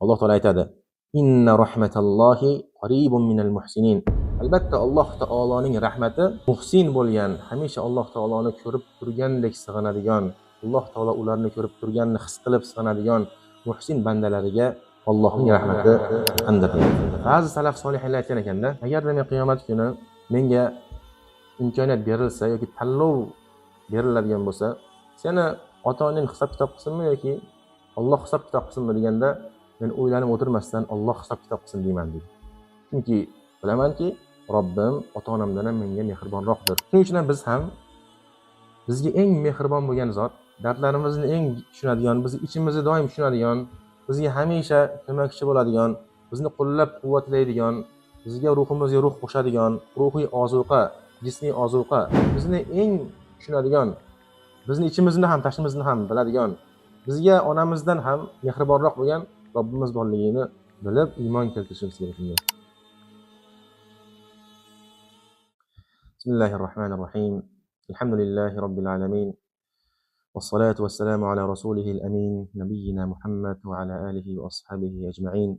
Alloh taolo aytadi: Inna rahmatallohi qaribun minal muhsinin. Albatta Alloh taoloning rahmati muhsin bo'lgan, hamisha Alloh taoloni ko'rib turgandek sig'inadigan, Alloh taolo ularni ko'rib turganini his qilib sig'inadigan muhsin bandalariga Allohning rahmati yaqindir. Ba'zi salaf solihlar aytgan ekanda, agarda men qiyomat kuni menga imkoniyat berilsa yoki tanlov beriladigan bo'lsa, seni ota-onang hisob-kitob qilsinmi yoki Alloh hisob-kitob qilsinmi deganda, men o'ylanib o'tirmasdan Alloh hisob-kitob qilsin deyman deydi. Chunki bilamanki, Robbim ota-onamdan ham menga mehribonroqdir. Shuning uchun ham biz ham bizga eng mehribon bo'lgan zot, dardlarimizni eng tushunadigan, bizni ichimizni doim tushunadigan, bizga hamisha ko'makchi bo'ladigan, bizni qo'llab-quvvatlaydigan, bizga ruhimizga ruh qo'shadigan, ruhiy ozuqa, jismiy ozuqa, bizni eng tushunadigan, bizni ichimizni ham tashimizni ham biladigan, bizga onamizdan ham mehribonroq bo'lgan Robbimiz borligini bilib iymon keltirishimiz kerak shunga. Bismillahirrohmanirrohim. Alhamdulillahi robbil alamin. والصلاة والسلام على رسوله الأمين نبينا محمد وعلى آله وأصحابه أجمعين.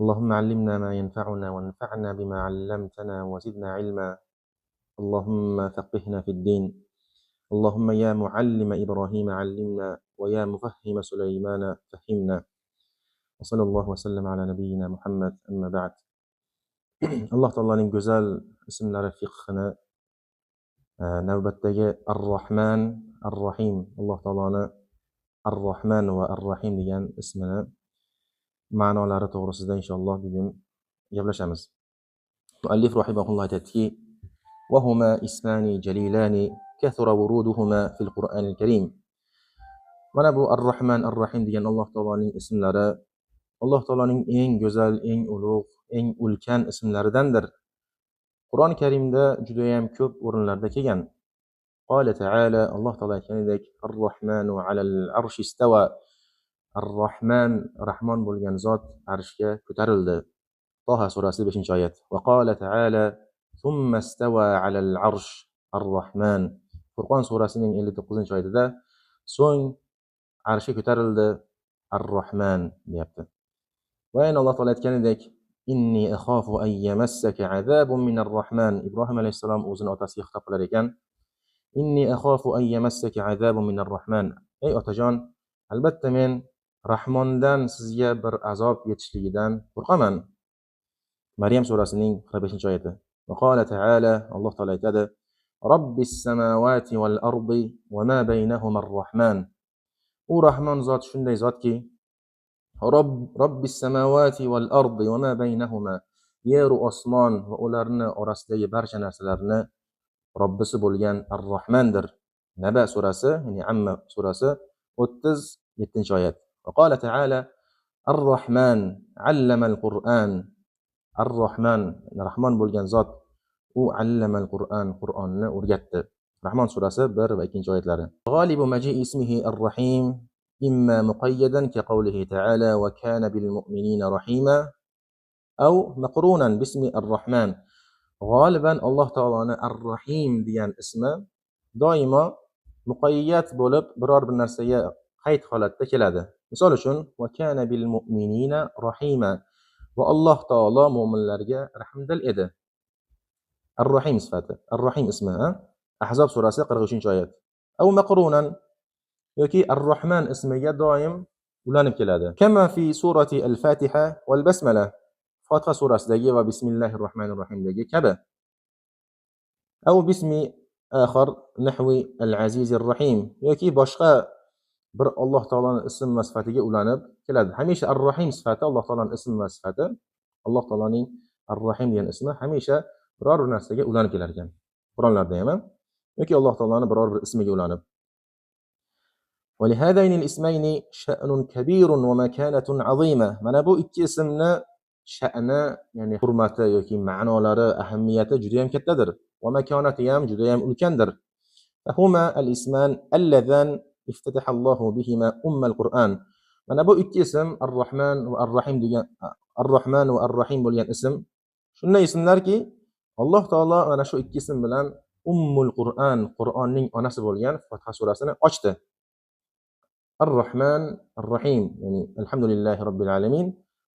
اللهم علمنا ما ينفعنا وانفعنا بما علمتنا وزدنا علما. اللهم فقهنا في الدين. اللهم يا معلم إبراهيم علمنا ويا مفهم سليمان فهمنا. وصلى الله وسلم على نبينا محمد. أما بعد. Alloh taoloning go'zal ismlari fiqhini navbatdagi Ar-Rahman, Ar-Rahim, Alloh taoloni Ar-Rahman va Ar-Rahim degan ismini ma'nolari to'g'risida inshaalloh bugun gaplashamiz. Muallif rahimahulloh aytadiki: "Va huma ismani jalilani kathura wuruduhuma fil Qur'anil Karim." Mana bu Ar-Rahman, Ar-Rahim degan Alloh taoloning ismlari Alloh taoloning eng go'zal, eng ulug', eng ulkan ismlaridandir. Qur'oni Karimda juda ham ko'p o'rinlarda kelgan. Qala ta'ala, Alloh taolo aytganidek, Ar-Rahmanu alal arshi istawa. Ar-Rahman, Rahmon bo'lgan zot arshga ko'tarildi. Toha surasi 5-oyat. Va qala ta'ala, thumma istawa alal arsh Ar-Rahman. Furqon surasining 59-oyatida so'ng arshga ko'tarildi Ar-Rahman deyapti. Va yana Alloh taolo aytganidek, Inni akhafu an yamassaka azabun minar rahman. Ibrohim alayhissalom o'zini otasiga xitob qilar ekan. Inni akhafu an yamassaka azabun minar rahman. Ey otajon, albatta men Rahmondan sizga bir azob yetishligidan qo'rqaman. Maryam surasining 45-oyati. Va qala ta'ala, Alloh taolo aytadi: Robbis samawati wal ardi va ma baynahuma ar-rahman. U Rahmon zot shunday zotki, Robbis samawati wal ardi va ma baynahuma, yer va osmon va ularni orasidagi barcha narsalarni Robbisi bo'lgan Ar-Rahmandir. Naba surasi, ya'ni Amma surasi 37-oyat. Va qala ta'ala, Ar-Rahman 'allama al-Qur'an. Ar-Rahman, Rahmon bo'lgan zot, u 'allama al-Qur'an, Qur'onni o'rgatdi. Rahmon surasi 1 va 2-oyatlari. G'alibu maji'i ismihi Ar-Rahim إما مقيدا كقوله تعالى وكان بالمؤمنين رحيما أو مقرونا باسم الرحمن. غالبا الله تعالى الرحيم degan ismi doimo muqayyat bo'lib biror bir narsaga qayd holatda keladi. Misol uchun va kana bil mu'minina rahima, va Alloh taolo mu'minlarga rahmdil edi. Ar-Rahim sifati, Ar-Rahim ismi, Ahzob surasi 43-oyat. Aw maqrunan yoki Ar-Rahman ismiga doim ulanib keladi. Kama fi surati Al-Fatiha wal Basmala. Fotiha surasidagi va Bismillahir Rohmanir Rohimdagi kabi. Aw bismi akhar nahwi Al-Azizir Rahim yoki boshqa bir Alloh taoloning ism va sifatiga ulanib keladi. Hamisha Ar-Rahim sifati Alloh taoloning ism va sifati, Alloh taoloning Ar-Rahim degan ismi hamisha biror bir narsaga ulanib kelar ekan. Qur'onlarda ham yoki Alloh taoloning biror bir ismiga ulanib. ولهذين الاسمين شأن كبير ومكانة عظيمة. Mana bu ikki ismni sha'ni, ya'ni hurmati yoki ma'nolari, ahamiyati juda ham kattadir va makonati ham juda ham ulkandir. Fahuma al-isman allazan iftataha Allohu bihima ummal Qur'an. Mana bu ikki ism Ar-Rahman va Ar-Rahim degan Ar-Rahman va Ar-Rahim bo'lgan ism shunday ismlarki, Alloh taolo mana shu ikki ism bilan Ummul Qur'an, Qur'onning onasi bo'lgan Fotiha surasini ochdi. Ar-Rahman Ar-Rahim, ya'ni alhamdulillahi robbil alamin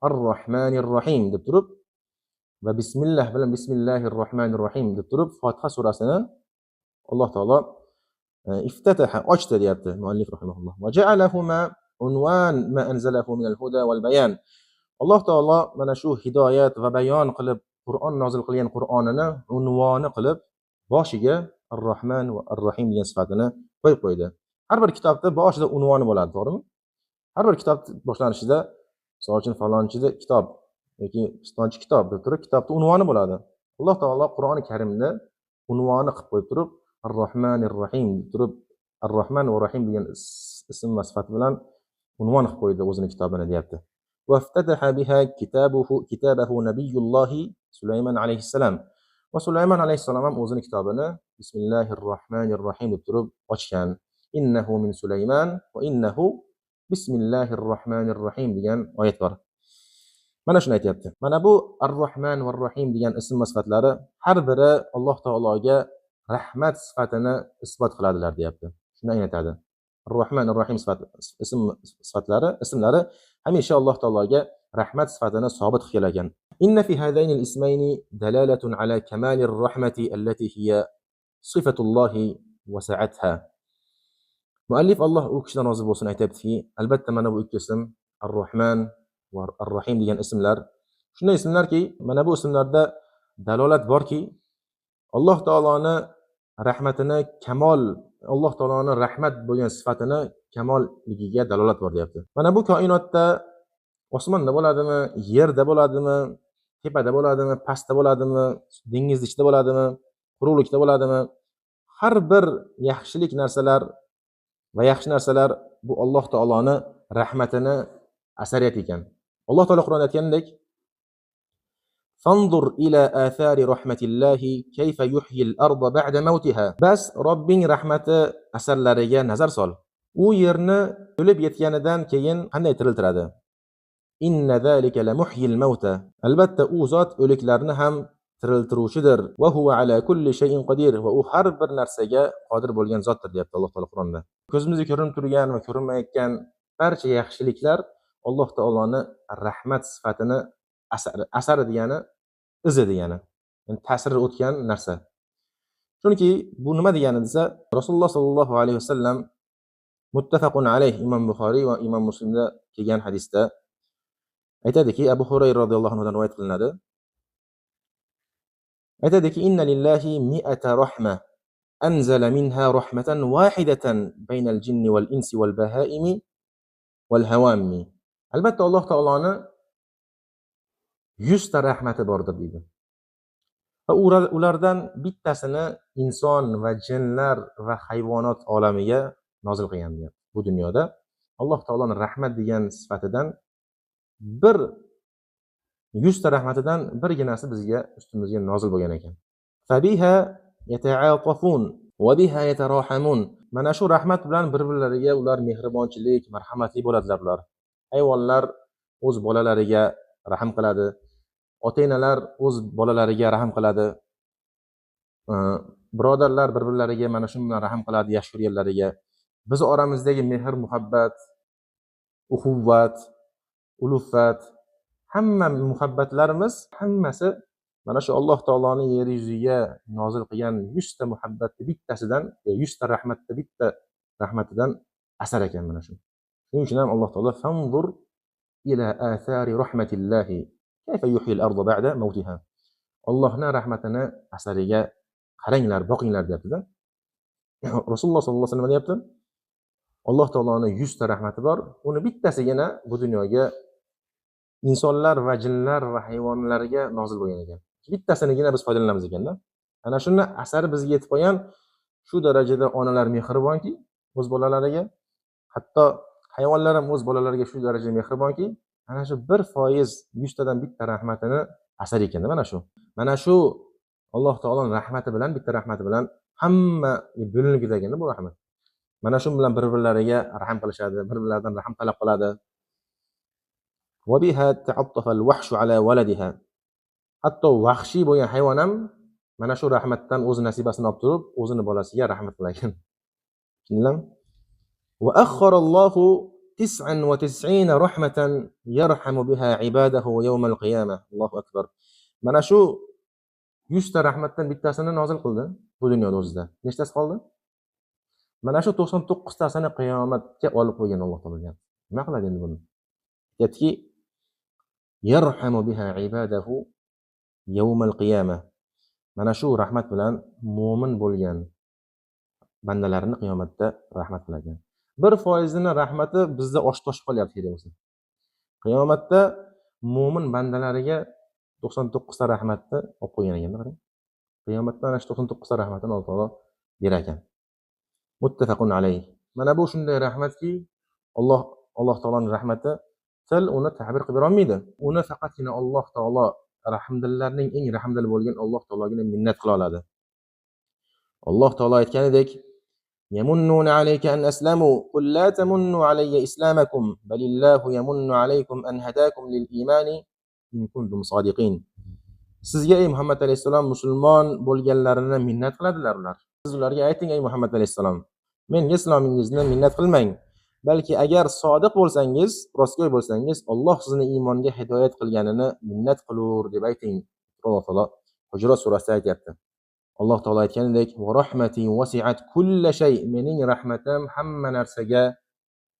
Ar-Rahmanir Rahim deb turib va bismillah bilan bismillahir rohmanir rohim deb turib Fotiha surasini Alloh taolo iftataha, ochdi deyapti muallif rahimahulloh. Va ja'alahuma unwan ma anzalahu minal huda wal bayan. Alloh taolo mana shu hidoyat va bayon qilib Qur'on nozil qilgan Qur'onini unvoni qilib boshiga Ar-Rahman va Ar-Rahim degan sifatini qo'yib qo'ydi. Har bir kitobda boshida unvoni bo'ladi, to'g'rimi? Har bir kitob boshlanishida, misol uchun falonchida kitob yoki pistonchi kitob deb turib kitobda unvoni bo'ladi. Alloh taolo Qur'oni Karimda unvoni qilib qo'yib turib Ar-Rahmanir Rahim deb turib Ar-Rahman va Rahim degan ism va sifat bilan unvon qilib qo'ydi o'zini kitobini deyapti. Vaftataha biha kitabuhu kitabahu nabiyullohi Sulaymon alayhissalom. Va Sulaymon alayhissalom ham o'zini kitobini Bismillahir Rohmanir Rohim deb turib ochgan. Innahu min Sulaymon va innahu Bismillahir Rohmanir Rohim degan oyat bor. Mana shuni aytyapti. Mana bu Ar-Rahman va Ar-Rahim degan ism va sifatlari har biri Alloh taologa rahmat sifatini isbot qiladilar deyapti. Shuni anglatadi. Ar-Rahman Ar-Rahim sifati ism sifatlari, ismlari hamisha Alloh taologa rahmat sifatini sobit qilib kelgan. Inna fi hadayni al-ismayni dalalatun ala kamalir rahmati allati hiya sifatullohi wa sa'atha. Muallif Alloh u kishidan rozi bo'lsin aytayaptiki, albatta mana bu ikki ism Ar-Rahman va Ar-Rahim degan ismlar shunday ismlarki, mana bu ismlarda dalolat borki, Alloh taoloni rahmatini kamol, Alloh taoloni rahmat bo'lgan sifatini kamolligiga dalolat bor deyapti. Mana bu koinotda osmonda bo'ladimi, yerda bo'ladimi, tepada bo'ladimi, pastda bo'ladimi, dengiz ichida bo'ladimi, quruqlikda bo'ladimi, har bir yaxshilik narsalar va yaxshi narsalar bu Alloh taoloni rahmatini asariyati ekan. Alloh taolo Qur'onda aytgandek: Fanzur ila athari rahmatillahi kayfa yuhyil arda ba'da mawtiha. Bas Robbing rahmati asarlariga nazar sol. U yerni o'lib yetganidan keyin qanday tiriltiradi? Inna zalika la muhyil mauta. Albatta u zot o'liklarni ham tiriltiruvchidir. Va huwa ala kulli shay'in qodir. Va u har bir narsaga qodir bo'lgan zotdir deyapti Alloh taolo Qur'onda. Ko'zimizga ko'rinib turgan va ko'rinmayotgan barcha yaxshiliklar Alloh taoloni rahmat sifatini asari degani, izi degani, ya'ni ta'siri o'tgan narsa. Chunki bu nima degani desa, Rasululloh sallallohu alayhi vasallam muttafaqun alayh, Imom Buxoriy va Imom Muslimda kelgan hadisda aytadiki, Abu Hurayra radhiyallohu anhu dan rivoyat qilinadi. Aytadiki, inna lillahi mi'ata rahma anzala minha rahmatan wahidatan baynal jinni wal insi wal bahaimi wal hawammi. Albatta Alloh taoloni 100 ta rahmati bordir deydi. Va ulardan bittasini inson va jinlar va hayvonot olamiga nozil qilgan deyapti. Bu dunyoda Alloh taoloning rahmat degan sifatidan bir 100 ta rahmatidan birginasi bizga, ustimizga nozil bo'lgan ekan. Fabiha yata'atafun va biha yatarahamun. Mana shu rahmat bilan bir-birlariga ular mehribonchilik, marhamatli bo'ladilar ular. Hayvonlar o'z bolalariga rahm qiladi. Ota-onalar o'z bolalariga rahm qiladi. Birodarlar bir-birlariga mana shu bilan rahm qiladi, yaxshi ko'rganlariga. Biz oramizdagi mehr, muhabbat, uxuvvat, ulufat, hamma muhabbatlarimiz hammasi mana shu Alloh taoloning yer yuziga nozil qilgan 100 ta muhabbatni bittasidan, 100 ta rahmatni bitta rahmatidan asar ekan mana shu. Shuning uchun ham Alloh taolo fanzur ila athari rahmatillahi kayfa yuhyil arda ba'da mawtiha. Allohning rahmatini asariga qaranglar, boqinglar deyapti-da. Rasululloh sollallohu alayhi vasallam deyapti, Alloh taoloning 100 ta rahmati bor, uni bittasigina bu dunyoga insonlar va jinlar va hayvonlarga nozil bo'lgan ekan. Bittasinigina biz foydalanamiz ekanda. Ana shuni asari bizga yetib qolgan. Shu darajada onalar mehribonki o'z bolalariga, hatto hayvonlar ham o'z bolalariga shu darajada mehribonki, ana shu 1% 100 tadan bitta rahmatini asar ekanda mana shu. Mana shu Alloh taoloning rahmati bilan, bitta rahmati bilan hamma bo'linib ketaganda bu rahmat. Mana shu bilan bir-birlariga rahm qilishadi, bir-birlaridan rahm talab qiladi. Va biha ta'attafa al-wahshu ala waladiha. Hatto vahshiy bo'lgan hayvon ham mana shu rahmatdan o'z nasibasini olib turib, o'zini bolasiga rahmat qilar ekan. Tushundinglarmi? وأخر الله 99 رحمة يرحم بها عباده يوم القيامة. Allohu akbar. Mana shu 100 ta rahmatdan bittasini nozil qildi bu dunyoda o'zida. Nechtasi qoldi? Mana shu 99 tasini qiyomatga olib qo'ygan Alloh taolo deyapti. Nima qiladi endi buni? Aytdiki, yarhamu biha ibadahu yawmal qiyamah. Mana shu rahmat bilan mo'min bo'lgan bandalarini qiyomatda rahmat qiladi. 1%ini rahmati bizda osh toshib qolyapti kerak bo'lsa. Qiyomatda mo'min bandalariga 99 ta rahmatni olib qo'ygan ekan, qarang. Qiyomatda ana shu 99 ta rahmatini Alloh taolo berar ekan. Muttafaqun alayh. Mana bu shunday rahmatki, Alloh taoloning rahmati til uni ta'bir qilib bera olmaydi. Uni faqatgina Alloh taolo, rahmdillarning eng rahmdil bo'lgan Alloh taologina minnat qila oladi. Alloh taolo aytganidek: "Yamunnuna alayka an aslamu, qul la tamunnu alayya islamakum, balillahu yamunnu alaykum an hadakum lil imani in kuntum sodiqin." Sizga ey Muhammad alayhissalom musulmon bo'lganlarini minnat qiladilar ular. Siz ularga ayting ey Muhammad alayhissalom, menga islomingizni minnat qilmang, balki agar sodiq bo'lsangiz, rostgo'y bo'lsangiz, Alloh sizni iymonga hidoyat qilganini minnat qilur deb ayting. Alloh taolo Hujurat surasida aytyapti. Alloh taolo aytganidek: "Va rahmati wasi'at kulla shay", mening rahmatim hamma narsaga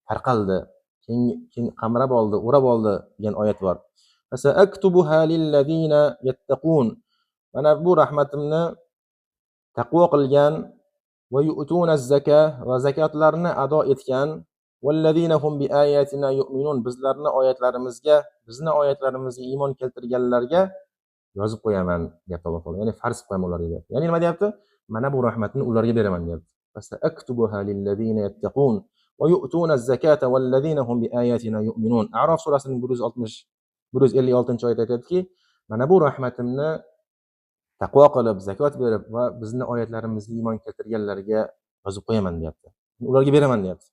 tarqaldi, keng qamrab oldi, o'rab oldi degan oyat bor. Fasaktubuha lillazina yattaqun. Mana bu rahmatimni taqvo qilgan va yu'tuna az-zaka va zakotlarni ado etgan, vallazina hum biayatina yu'minun, bizlarni oyatlarimizga, bizni oyatlarimizga iymon keltirganlarga yozib qo'yaman deyapti Alloh taolo. Ya'ni farz qo'yaman ularga deyapti. Ya'ni nima deyapti? Mana bu rahmatni ularga beraman deyapti. Fasaktubuha lillazina yattaqun va yu'tuna az-zakata vallazina hum biayatina yu'minun. A'rof surasining 156-oyat aytadiki, mana bu rahmatimni taqvo qilib, zakot berib va bizni oyatlarimizga iymon keltirganlarga yozib qo'yaman deyapti. Ularga beraman deyapti.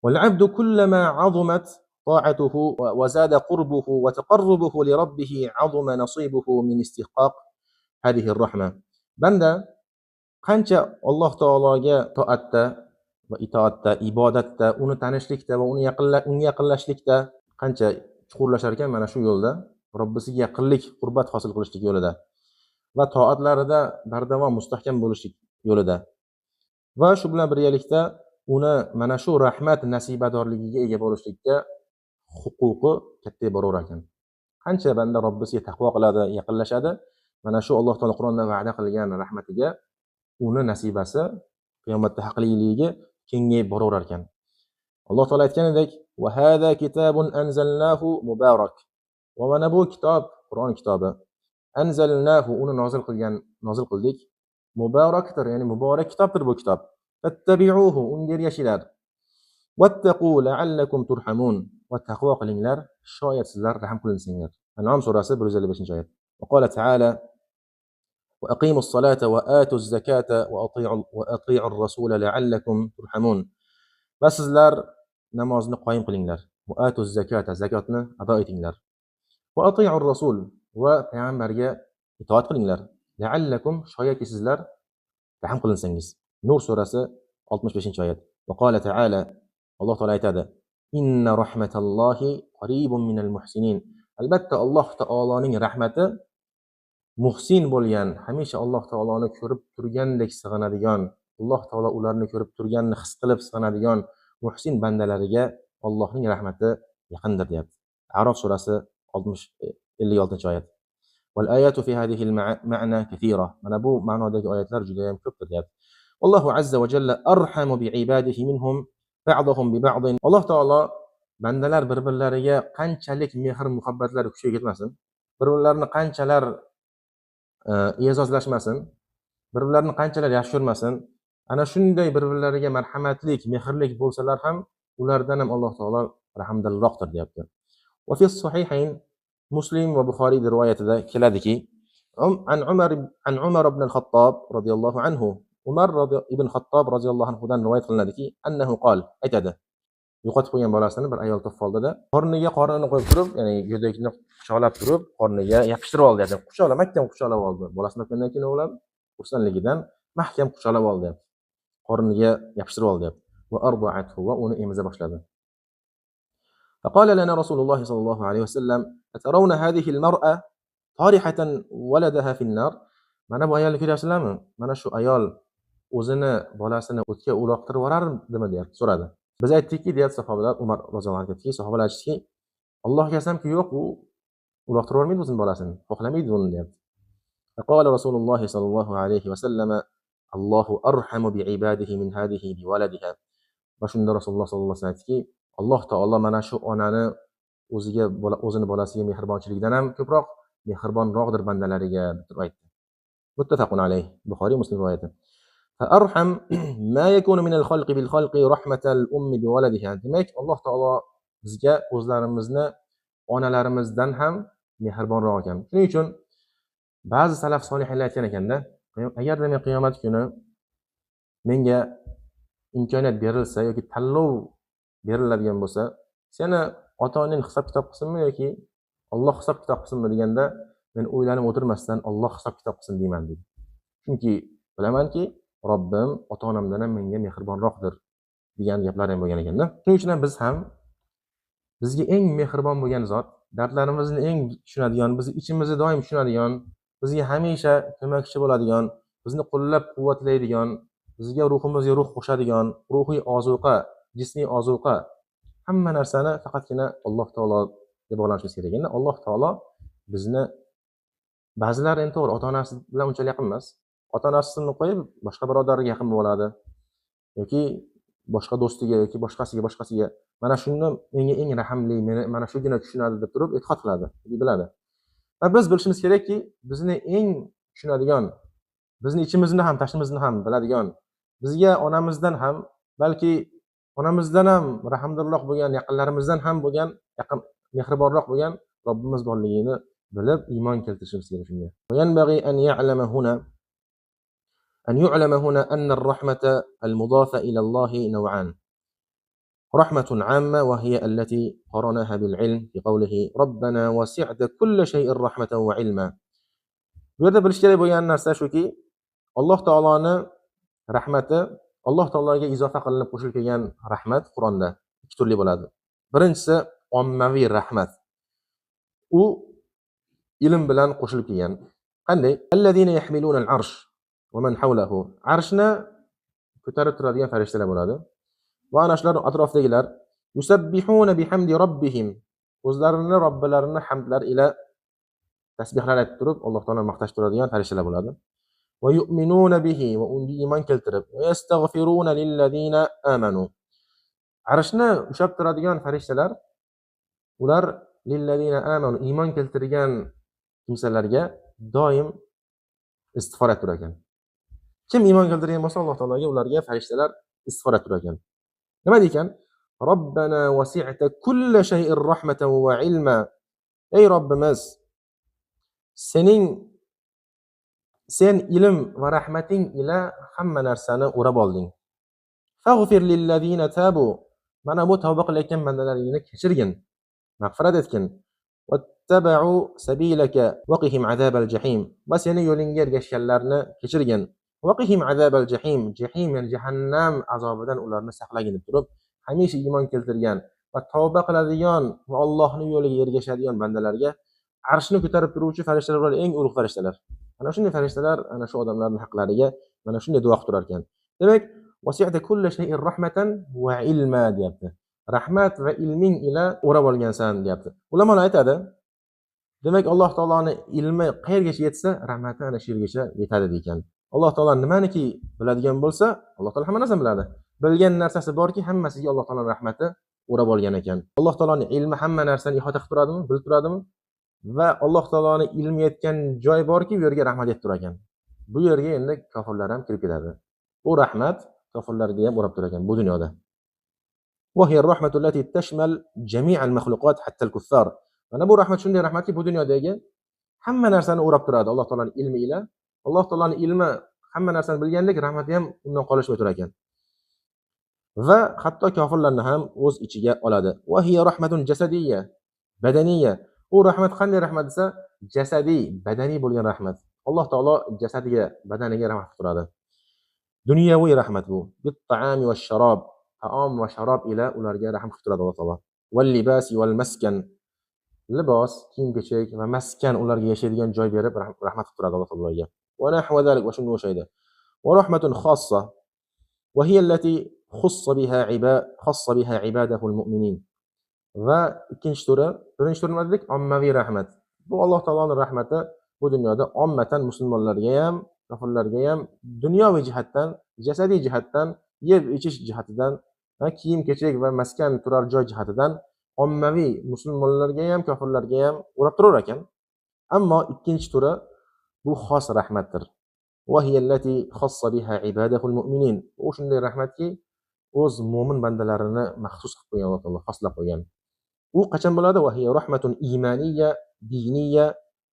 Wal 'abdu kullama 'azumat ta'atuhu wa zada qurbuhu wa taqarrubuhu li rabbih 'azuma nasibuhu min istihqaq hadhihi ar-rahma. Banda qancha Alloh taologa toatda va itoatda, ibodatda, uni tanishlikda va uni unga yaqinlashlikda qancha chuqurlashar ekan, mana shu yo'lda Robbisiga yaqinlik, qurbat hosil qilishlik yo'lida va toatlarida bardavom mustahkam bo'lishlik yo'lida va shu bilan birgalikda uni mana shu rahmat nasibadorligiga ega bo'lishlikka huquqi katta boraverar ekan. Qancha banda Robbisiga taqvo qiladi, yaqinlashadi, mana shu Alloh taolo Qur'onda va'da qilgan rahmatiga uni nasibasi qiyomatda haqliligi kengayib boraverar ekan. Alloh taolo aytganidek: "Va hada kitabun anzalnahu mubarak." Va mana bu kitob, Qur'on kitobi, anzalnahu, uni nozil qildik, mubarakdir, ya'ni muborak kitobdir bu kitob. Fattabi'uhu, unga ergashinglar. Wattaqu la'allakum turhamun. Va taqvo qilinglar, shoyat sizlar rahm qilinsanglar. An'am surasi 155-oyat. Va qala ta'ala: "Va aqimus salata va atuz zakata va ati'ur rasula la'allakum turhamun." Va sizlar namozni qoyim qilinglar. Va atuz zakata, zakotni ado etinglar. Va ati'ur rasul, va payg'ambarga itoat qilinglar. La'allakum, shoyatki sizlar rahm qilinsangiz. Nur surasi 65-oyat. Va qala ta'ala, Alloh taolo aytadi: "Inna rahmatallohi qaribun minal muhsinin." Albatta Alloh taoloning rahmati muhsin bo'lgan, hamisha Alloh taoloni ko'rib turgandek sig'inadigan, Alloh taolo ularni ko'rib turganini his qilib sig'inadigan muhsin bandalariga Allohning rahmati yaqindir deyapti. A'rof surasi 56-oyat. Wal ayatu fi hadhihi al-ma'na kathira. Mana bu ma'nodagi oyatlar juda ham ko'pdir deyapti. Allohu azza va jalla arhamu bi ibadihi minhum ba'dhum bi ba'd. Alloh taolo bandalar bir-birlariga qanchalik mehr muhabbatlari kuchayib ketmasin, bir-birlarini qanchalar e'zozlashmasin, bir-birlarini qanchalar yaxshi ko'rmasin, ana shunday bir-birlariga marhamatlik, mehrlik bo'lsalar ham ulardan ham Alloh taolo rahmdilroqdir deyapti. Va fi sahihayn, Muslim va Buxoriy rivoyatida keladiki, an Umar ibn al-Xattob radhiyallohu anhu, Umar ibn Xattob radhiyallohu anhudan rivoyat qilinadiki, annahu qol, aytadi. Yo'qotib qo'ygan bolasini bir ayol topib oldida, qorniga qornini qo'yib turib, ya'ni go'dakni quchoqlab turib, qorniga yopishtirib oldi. Ya'ni quchoqlab, mahkam quchoqlab oldi. Bolasini topgandan keyin o'g'lim xursandligidan mahkam quchoqlab oldi. Qorniga yopishtirib oldi. Va arda'athu, va uni emiza boshladi. فقال لنا رسول الله صلى الله عليه وسلم أترون هذه المرأة طارحة ولدها في النار. Mana bu ayolni ko'ryapsizlarmi? Mana shu ayol o'zini bolasini o'tga uloqtirib yuborardimi deyapti, so'radi. Biz aytdikki, deyapti sahobalar, Umar roziyallohu anhu aytdiki, sahobalar aytishdiki, Allohga qasamki yo'q, u uloqtirib yubormaydi o'zini bolasini, xohlamaydi uni deyapti. فقال رسول الله صلى الله عليه وسلم الله أرحم بعباده من هذه بولدها. Va shunda Rasululloh sollallohu alayhi vasallam aytdiki, Alloh taolo mana shu onani o'ziga o'zini bolasiga mehribonchiligidan ham ko'proq mehribonroqdir bandalariga deb aytdi. Muttafaqun alayh, Buxoriy Muslim rivoyati. فأرحم ما يكون من الخلق بالخلق رحمة الأم بولدها. Demak, Alloh taolo bizga o'zlarimizni onalarimizdan ham mehribonroq ekan. Shuning uchun ba'zi salaf solihlar aytgan ekanda, agarda men qiyomat kuni menga imkoniyat berilsa yoki tanlov beriladigan bo'lsa, seni ota-onang hisob kitob qilsinmi yoki Alloh hisob kitob qilsinmi deganda, men o'ylanib o'tirmasdan Alloh hisob kitob qilsin deyman dedi. Chunki bilamanki, Robbim ota-onamdan ham menga mehribonroqdir degan gaplar ham bo'lgan ekanda. Shuning uchun ham biz ham bizga eng mehribon bo'lgan zot, dardlarimizni eng tushunadigan, bizni ichimizni doim tushunadigan, bizga hamisha ko'makchi bo'ladigan, bizni qo'llab-quvvatlaydigan, bizga ruhimizga ruh qo'shadigan, ruhiy ozuqa, jismiy ozuqa, hamma narsani faqatgina Alloh taologa bog'lanishimiz kerak. Endi Alloh taolo bizni, ba'zilar endi to'g'ri ota-onasi bilan unchalik yaqin emas. Ota-onasini qo'yib boshqa birodariga yaqin bo'ladi yoki boshqa do'stiga yoki boshqasiga boshqasiga. Mana shuni menga eng rahmli, meni mana shugina tushunadi deb turib e'tiqod qiladi, biladi. Va biz bilishimiz kerakki, bizni eng tushunadigan, bizni ichimizni ham, tashimizni ham biladigan, bizga onamizdan ham, balki onamizdan ham rahmdilroq bo'lgan, yaqinlarimizdan ham bo'lgan, yaqin mehribonroq bo'lgan Robbimiz borligini bilib iymon keltirishimiz kerak shunga. Yanbag'i an ya'lama huna أن يعلم هنا أن الرحمة المضافة إلى الله نوعان: رحمة عامة وهي التي قرناها بالعلم في قوله ربنا وسعت كل شيء رحمة وعلما. Bu yerda bilish kerak bo'lgan narsa shuki, Alloh taoloni rahmati, Alloh taologa izofa qilinib qo'shilib kelgan rahmat Qur'onda ikki turli bo'ladi. Birinchisi ommaviy rahmat. U ilm bilan qo'shilib kelgan. Qanday? Allazina yahmiluna al-arsh va man hawlahu. Arshni ko'tarib turadigan farishtalar bo'ladi. Va ana shular atrofidagilar yusabbihuna bihamdi robbihim, o'zlarini robbilarini hamdlar ila tasbihlar aytib turib Alloh taoloni maqtash turadigan farishtalar bo'ladi. Va yu'minuna bihi, va unga iymon keltirib, va yastaghfiruna lillazina amanu. Arshni ushlab turadigan farishtalar ular lillazina amanu, iymon keltirgan kimsalarga doim istig'for aytib turar ekan. Kim iymon keltirgan bo'lsa Alloh taologa ularga farishtalar istig'for aytib turar ekan. Nima deykan? Robbana wasi'ta kulla shay'in rahmatan va ilma. Ey Robbimiz, sen ilm va rahmating ila hamma narsani o'rab olding. Faghfir lillazina tabu. Mana bu tavba qilayotgan bandalaringni kechirgin, mag'firat etgin. Wattaba'u sabilaka waqihim azabal jahim. Va seni yo'lingga ergashganlarni kechirgin. Waqihim azabal jahim. Jahim ya'ni jahannam azobidan ularni saqlagin deb turib, hamisha iymon keltirgan va tavba qiladigan va Allohning yo'liga ergashadigan bandalarga arshni ko'tarib turuvchi farishtalar ular eng ulug' farishtalar. Mana shunday farishtalar ana shu odamlarning haqlariga mana shunday duo qilib turar ekan. Demak, wasi'ta kulli shay'in rahmatan va ilma deyapti. Rahmat va ilming ila o'rab olgansan deyapti. Ulamolar aytadi, demak Alloh taoloning ilmi qayergacha yetsa, rahmati ana shu yergacha yetadi degan. Alloh taolo nimaniki biladigan bo'lsa, Alloh taolo hamma narsani biladi. Bilgan narsasi borki, hammasiga Alloh taoloning rahmati o'rab olgan ekan. Alloh taoloning ilmi hamma narsani ihota qilib turadimi, bilib turadimi? Va Alloh taoloning ilmi yetgan joy borki, bu yerga rahmat yetib turar ekan. Bu yerga endi kofirlar ham kirib ketadi. Bu rahmat kofirlarga ham o'rab turar ekan bu dunyoda. Va hiya ar-rahmatu allati tashmal jami'al makhluqat hatta al-kuffar. Mana bu rahmat shunday rahmatki, bu dunyodagi hamma narsani o'rab turadi Alloh taoloning ilmi ila. Alloh taoloning ilmi hamma narsani bilgandek, rahmati ham undan qolishmay turar ekan. Va hatto kofirlarni ham o'z ichiga oladi. Va hiya rahmatun jasadiyya, badaniyya. U rahmat qanday rahmat desa, jasadiy, badaniy bo'lgan rahmat. Alloh taolo jasadiga, badaniga rahmat qilib turadi. Dunyoviy rahmat bu. Bit-ta'ami vash-sharob. Taom va sharob ila ularga rahm qilib turadi Alloh taolo. Val libasi val maskan, libos, kiyim-kechak va maskan, ularga yashaydigan joy berib rahmat qilib turadi Alloh taolo ularga. Va nahva zalik, va shunga o'xshaydi. Va rahmatun xossa va hiya allati xussa biha ibad khassa biha ibadahu al-mu'minin. Va ikkinchi turi, birinchi turi nima dedik? Ommaviy rahmat. Bu Alloh taoloning rahmati bu dunyoda ommatan musulmonlarga ham, kofirlarga ham dunyoviy jihatdan, jasadiy jihatdan, yeb ichish jihatidan, kiyim-kechak va maskan turar joy jihatidan ommaviy musulmonlarga ham, kofirlarga ham o'rab turar ekan. Ammo ikkinchi turi bu xos rahmatdir. Va hiya allati khassa biha ibadahu al-mu'minin. U shunday rahmatki, o'z mo'min bandalarini maxsus qilib qo'ygan Alloh taolo, xoslab qo'ygan. U qachon bo'ladi? Va hiya rahmatun imaniyya, diniyya,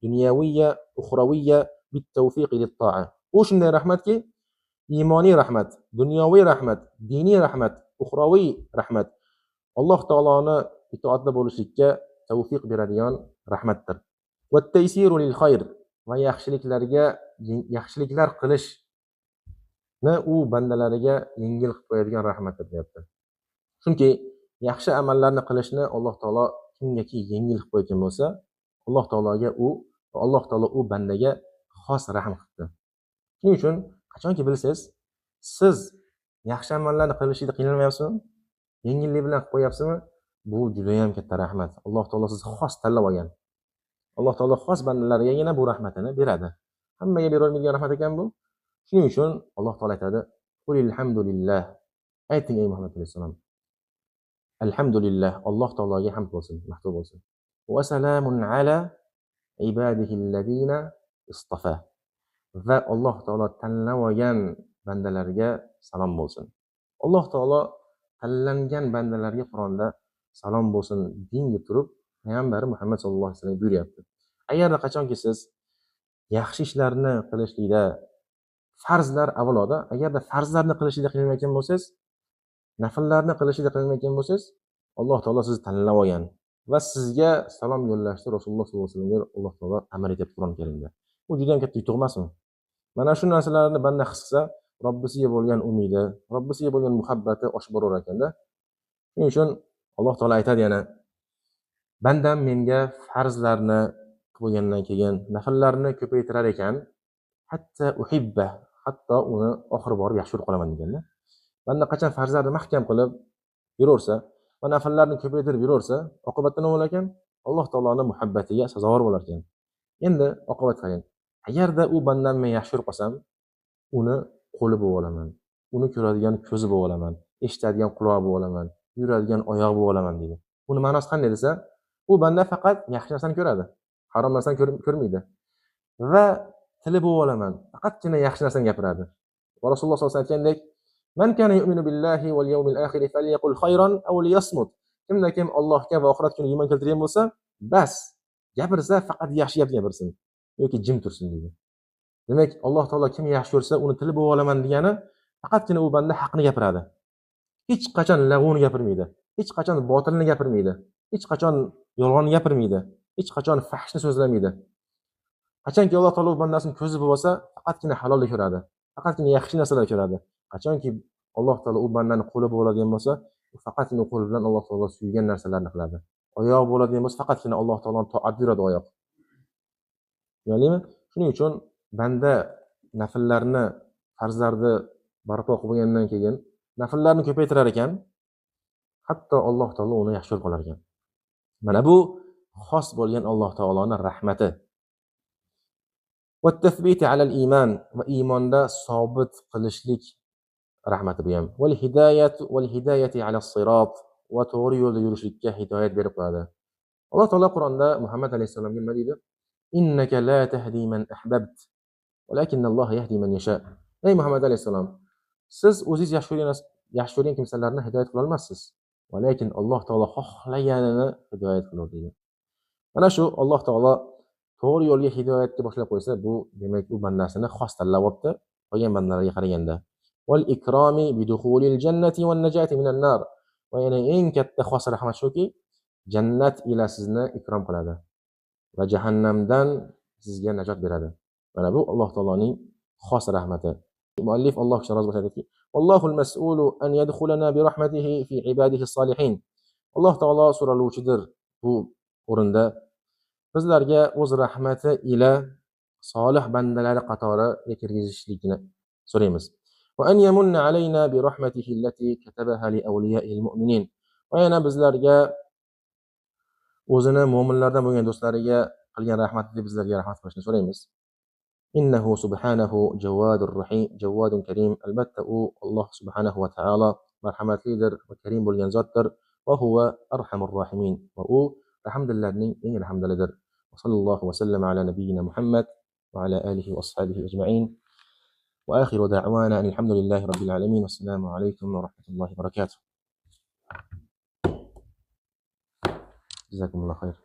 dunyaviyya, uxraviyya bit-tawfiq lit-ta'a. U shunday rahmatki, iymoniy rahmat, dunyoviy rahmat, diniy rahmat, uxraviy rahmat. Alloh taoloni itoatda bo'lishlikka tavfiq beradigan rahmatdir. Va taysiru lil khayr, va yaxshiliklarga yaxshiliklar qilishni u bandalariga yengil qilib qo'yadigan rahmatdir deyapti. Chunki yaxshi amallarni qilishni Alloh taolo kimgaki yengil qilib qo'ygan bo'lsa, Alloh taologa u va Alloh taolo u bandaga xos rahm qildi. Shuning uchun qachonki bilsangiz, siz yaxshi amallarni qilishda qiynalmayapsizmi? Yengillik bilan qilib qo'yapsizmi? Bu juda ham katta rahmat. Alloh taolo sizni xos tanlab olgan. Alloh taolo xos bandalargagina bu rahmatini beradi. Hammaga bera olmaydigan rahmat ekan bu. Shuning uchun Alloh taolo aytadi: "Qulil hamdulillah." Ayting ey Muhammad alayhisalom. Alhamdulillah, Alloh taologa hamd bo'lsin, maqtov bo'lsin. Va salamun ala ibadihi allazina istafa. Va Alloh taolo tanlab olgan bandalarga salom bo'lsin. Alloh taolo tanlangan bandalarga Qur'onda salom bo'lsin deng deb turib, payg'ambari Muhammad sallallohu alayhi vasallam buyuryapti. Agarda qachonki siz yaxshi ishlarni qilishlikda farzlar avvaloda, agarda farzlarni qilishlikda qiynalmayotgan bo'lsangiz, nafllarni qilishlikda qiynalmayotgan bo'lsangiz, Alloh taolo sizni tanlab olgan va sizga salom yo'llashni Rasululloh sollallohu alayhi vasallamga Alloh taolo amr etyapti Qur'oni Karimda. Bu juda ham katta yutuq emasmi? Mana shu narsalarni banda his qilsa, Robbisiga bo'lgan umidi, Robbisiga bo'lgan muhabbati oshib borar ekanda. Shuning uchun Alloh taolo aytadi yana: bandam menga farzlarni qilib bo'lgandan keyin nafllarni ko'paytirar ekan, hatta uhibba, hatto uni oxiri borib yaxshi ko'rib qolaman deganda. Banda qachon farzlarni mahkam qilib yuraversa va nafllarni ko'paytirib yuraversa, oqibatda nima bo'lar ekan? Alloh taoloning muhabbatiga sazovor bo'lar ekan. Endi oqibat qarang. Agarda u bandam men yaxshi ko'rib qolsam, uni qo'li bo'lib olaman, uni ko'radigan ko'zi bo'lib olaman, eshitadigan qulog'i bo'lib olaman, yuradigan oyog'i bo'lib olaman deydi. Buni ma'nosi qanday desa, u banda faqat yaxshi narsani ko'radi, harom narsani ko'rmaydi. Va tili bo'lib olaman, faqatgina yaxshi narsani gapiradi. Va Rasululloh sollallohu alayhi vasallam aytgandek: "Man kana yu'minu billahi wal yawmil akhir falyaqul khayran aw liyasmut." Kimda kim Allohga va oxirat kuniga iymon keltirgan bo'lsa, bas gapirsa faqat yaxshi gap gapirsin yoki jim tursin deydi. Demak, Alloh taolo kim yaxshi ko'rsa, uni tili bo'lib olaman degani faqatgina u banda haqni gapiradi. Hech qachon lag'vni gapirmaydi, hech qachon botilni gapirmaydi, hech qachon yolg'onni gapirmaydi, hech qachon fahshni so'zlamaydi. Qachonki Alloh taolo bandasini ko'zi bo'lsa, faqatgina halolni ko'radi, faqatgina yaxshi narsalar ko'radi. Qachonki Alloh taolo u bandani qo'li bo'ladigan bo'lsa, u faqatgina qo'li bilan Alloh taolo suygan narsalarni qiladi. Oyoq bo'ladigan bo'lsa, faqatgina Alloh taoloning toat yuradi oyoq. Tushunarlimi? Shuning uchun banda nafllarni, farzlarni barpo qilib bo'lgandan keyin nafllarni ko'paytirar ekan, hatto Alloh taolo uni yaxshi ko'rib qolar ekan. Mana bu xos bo'lgan Alloh taoloning rahmati. Va tathbiti alal iymon, va iymonda sobit qilishlik rahmati bu ham. Val hidoyat val hidoyati ala sirat, va to'g'ri yo'lda yurishlikka hidoyat berib qo'yadi. Alloh taolo Qur'onda Muhammad alayhisalomga nima deydi? Innaka la tahdi man ahbabt, walakinnalloha yahdi man yasha. Ey Muhammad alayhisalom, siz o'zingiz yaxshi ko'rgan kimsalarni hidoyat qila olmassiz. Lekin Alloh taolo xohlaganini hidoyat qiladi deydi. Mana shu Alloh taolo to'g'ri yo'lga hidoyatga boshlab qo'ysa, bu demak u bandasini xos tanlab olibdi qolgan bandalarga qaraganda. Val ikromi bidukhulil jannati wan najati minan nar. Va yana eng katta xos rahmat shuki, jannat ila sizni ikrom qiladi va jahannamdan sizga najot beradi. Mana bu Alloh taoloning xos rahmati. Muallif Alloh rozi bo'lsin aytadiki: Vallohul mas'ulu an yadkhulana bi rahmatihi fi ibadihi salihin. Alloh taolo so'raluvchidir bu o'rinda bizlarga o'z rahmati ila solih bandalari qatoriga kirgizishlikni so'raymiz. Va an yamunna alayna bi rahmatihi allati katabaha li awliya'il mu'minin. Va yana bizlarga o'zini mo'minlardan bo'lgan do'stlariga qilgan rahmatini bizlarga rahmat qilishini so'raymiz. Innahu subhanahu jawadur rahim, jawadun karim. Albatta u Alloh subhanahu va taolo marhamatlidir va karim bo'lgan zotdir. Va huwa arhamur rahimin. Va u rahmdillarning eng rahmdilidir. Va sallallohu va sallam ala nabiyyina Muhammad va ala alihi va ashabihi ajma'in. Va akhiru da'wana alhamdulillahi robbil alamin. Assalomu alaykum va rahmatullohi va barakatuh. Jazakumulloh xayr.